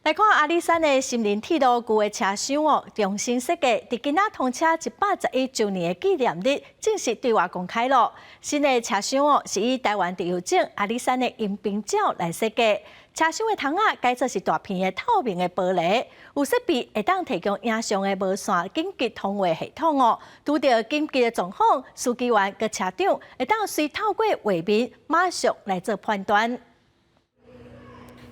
來看阿里山的森林鐵路舊的車廂哦，重新設計，佇今仔通車111週年的紀念日，正式對外公開囉。新的車廂哦，是以台灣特有種阿里山的迎賓鳥來設計。車廂的窗仔改做是大片的透明的玻璃，有設備會當提供影像的無線緊急通話系統哦。拄著緊急的狀況，司機員佮車長會當隨透過畫面馬上來做判斷。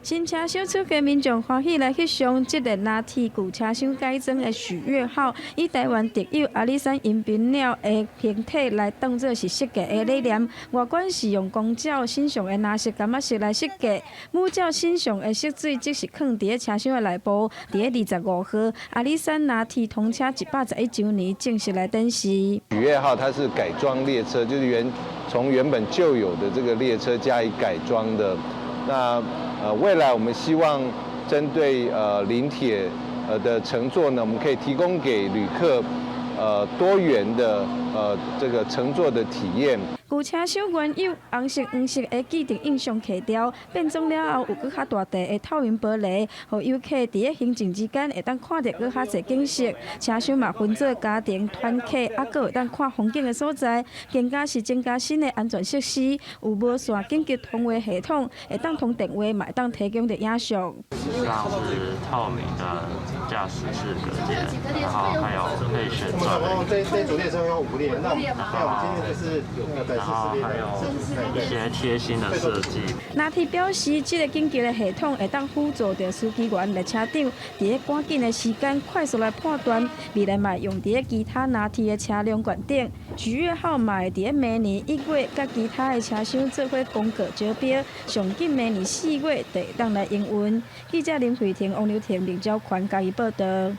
新車廂出街，民眾歡喜來翕相。這个藍鐵舊車廂改裝的許願號，以台灣特有阿里山迎賓鳥的形體來當做是設計的理念。外觀是用公鳥身上的藍色、柑仔色來設計，母鳥身上的色水則是囥佇咧車廂的內部。佇咧25號，阿里山藍鐵通車111週年正式來展示。許願號它是改裝列車，就是從原本舊有的這個列車加以改裝的。那未來我們希望針對臨鐵的乘坐呢，我們可以提供給旅客多元的這個乘坐的體驗。舊車廂原有紅色、黃色的既定印象去掉，變裝了後有閣較大塊的透明玻璃，予遊客佇咧行進之間會當看著閣較濟景色。車廂嘛分做家庭、團客，猶閣會當看風景的所在。更加是增加新的安全設施，有無線緊急通話系統，會當通電話，嘛會當提供著影像。像是透明的駕駛室隔間，然後還有可以旋轉的。這組列車有五列，那我們今天就是然後還有一些貼心的設計。藍鐵表示，這个緊急的系統會當輔助著司機員、列車長，佇咧趕緊的時間快速來判斷。未來嘛會用佇咧其他藍鐵的車輛群頂。許願號嘛會佇咧明年1月，佮其他的車廂做伙公告招標，上緊明年4月就會當來營運。記者林慧婷、王劉婷、林昭權嘉義報導。